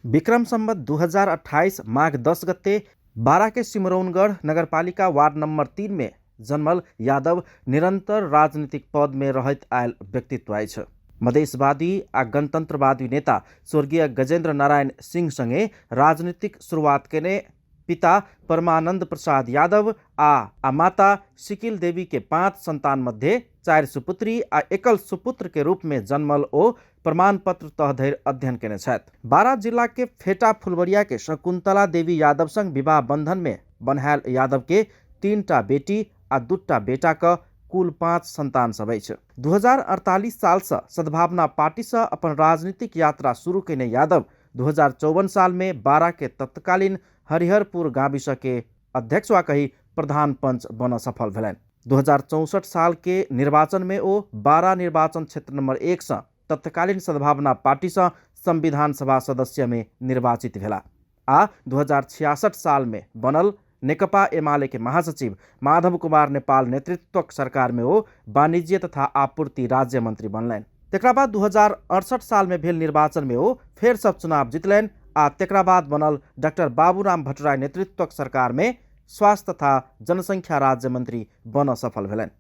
विक्रम संवत 2028 माघ 10 गते बारा के सिमरौनगढ़ नगरपालिका वार्ड नंबर 3 में जन्मल यादव निरंतर राजनीतिक पद में रहैत आयल व्यक्तित्व अछि। मधेशवादी आ गणतंत्रवादी नेता स्वर्गीय गजेंद्र नारायण सिंह संगे राजनीतिक शुरुआत केने पिता परमानंद प्रसाद यादव आ माता सिकिल देवी के 5 संतान मध्ये 4 सुपुत्री आ एकल सुपुत्र के रूप में जन्मल ओ प्रमाणपत्र तह धरि अध्ययन केने छथि। बारा जिला के फेटा फुलवरिया के शकुंतला देवी यादव संग विवाह बंधन में बन्हायल यादव के 3टा बेटी आ 2टा बेटा क कुल 5 संतान सब अछि। 2048 साल से सद्भावना पार्टी से अपन राजनीतिक यात्रा शुरू केने यादव 2054 साल में बारा के तत्कालीन हरिहरपुर गाविस के अध्यक्ष वा कही प्रधान पंच बन सफल भेलनि। 2064 साल के निर्वाचन में ओ बारा निर्वाचन क्षेत्र नंबर 1 से तत्कालीन सद्भावना पार्टी से संविधान सभा सदस्य में निर्वाचित भेला आ 2066 साल में बनल नेकपा एमाले के महासचिव माधव कुमार नेपाल नेतृत्वक सरकार में ओ वाणिज्य तथा आपूर्ति राज्य मंत्री बनलनि। तकरा बाद 2068 साल में भेल निर्वाचन में ओ फेर सब चुनाव जितलनि आ तकरा बाद बनल डॉक्टर बाबूराम भट्टराई नेतृत्वक सरकार में स्वास्थ्य तथा जनसंख्या राज्य मंत्री बन सफल भेलनि।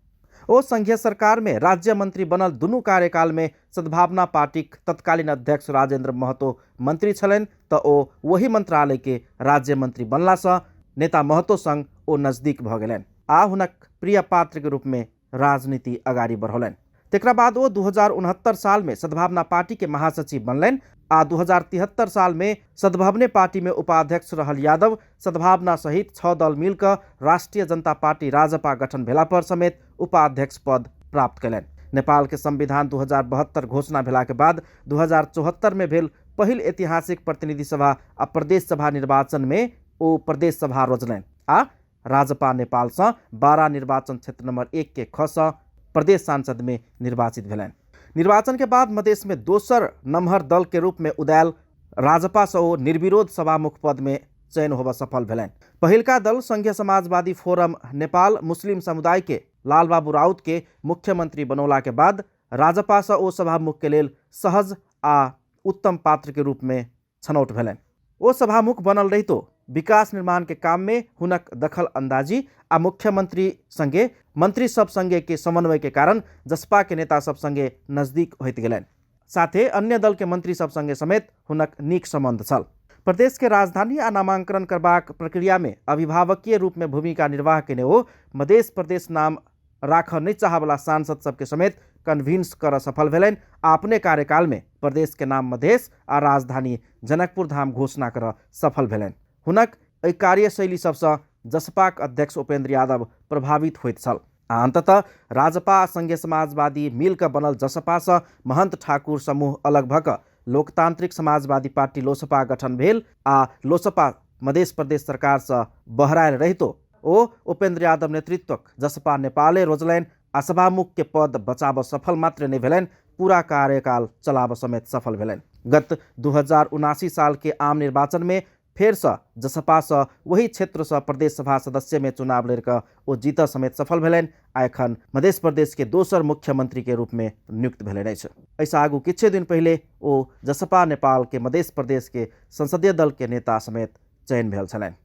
ओ संघीय सरकार में राज्य मंत्री बनल दुनू कार्यकाल में सद्भावना पार्टीक तत्कालीन अध्यक्ष राजेंद्र महतो मंत्री छलनि त ओ वही मंत्रालय के राज्य मंत्री बनला सँ नेता महतो संग ओ नजदीक भ गेलनि आ हुनक प्रिय पात्र के रूप में राजनीति अगाडि बढ़ौलनि। तकरा बाद ओ 2069 साल में सद्भावना पार्टी के महासचिव बनलनि आ 2073 साल में सद्भावने पार्टी में उपाध्यक्ष रहल यादव सद्भावना सहित 6 दल मिलकर राष्ट्रीय जनता पार्टी राजपा गठन भेला पर समेत उपाध्यक्ष पद प्राप्त कयलनि। नेपाल के संविधान 2072 घोषणा भेला के बाद 2074 में भेल पहिल ऐतिहासिक प्रतिनिधि सभा आ प्रदेश सभा निर्वाचन में ओ प्रदेश सभा रोजलनि आ राजपा नेपाल सँ बारा निर्वाचन क्षेत्र नंबर 1 के ख सँ प्रदेश सांसद में निर्वाचित भेलनि। निर्वाचन के बाद मधेश में दोसर नमहर दल के रूप में उदायल राजपा सँ ओ निर्विरोध सभामुख पद में चयन होबऽ सफल भेलनि। पहिलका दल संघीय समाजवादी फोरम नेपाल मुस्लिम समुदाय के लालबाबू राउत के मुख्यमंत्री बनौला के बाद राजपा सँ ओ सभामुख के लेल सहज आ उत्तम पात्र के रूप में छनौट भेलनि। ओ सभामुख बनल रहितो विकास निर्माण के काम में हुनक दखल अंदाजी आ मुख्यमंत्री संगे मंत्री सब संगे के समन्वय के कारण जसपा के नेता सब संगे नजदीक होइत गेलनि। साथे अन्य दल के मंत्री सब संगे समेत हुनक नीक संबंध छल। प्रदेश के राजधानी आ नामांकन करबाक प्रक्रिया में अभिभावकीय रूप में भूमिका निर्वाह केने ओ मधेश प्रदेश नाम राखऽ नहि चाहऽवला सांसद सबके समेत कन्विंस करऽ सफल भेलनि आ अपने कार्यकाल में प्रदेश के नाम मधेश आ राजधानी जनकपुर धाम घोषणा करऽ सफल भेलनि। हुनक एहि कार्यशैली सबसँ जसपाक अध्यक्ष उपेंद्र यादव प्रभावित होइत छल आ अंततः राजपा आ संघीय समाजवादी मिलकऽ बनल जसपासँ महंत ठाकुर समूह अलग भऽ कऽ लोकतांत्रिक समाजवादी पार्टी लोसपा गठन भेल आ लोसपा मधेश प्रदेश सरकारसँ बहरायल रहितो ओ उपेंद्र यादव नेतृत्वक जसपा नेपाले रोजलनि आ सभामुख के पद बचाबऽ सफल मात्र नहि भेलनि, पूरा कार्यकाल चलाबऽ समेत सफल भेलनि। गत 2079 साल के आम निर्वाचन में फेरसँ जसपासँ वही क्षेत्रसँ प्रदेश सभा सदस्य में चुनाव लड़ि कऽ ओ जीतऽ समेत सफल भेलनि आ एखन मधेश प्रदेश के दोसर मुख्यमंत्री के रूप में नियुक्त भेलनि अछि। एहिसँ आगू किछे दिन पहिले ओ जसपा नेपाल के मधेश प्रदेश के संसदीय दल के नेता समेत चयन भेल छलनि।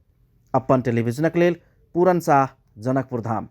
अपन टेलीविजनक लेल पूरन साह, जनकपुर धाम।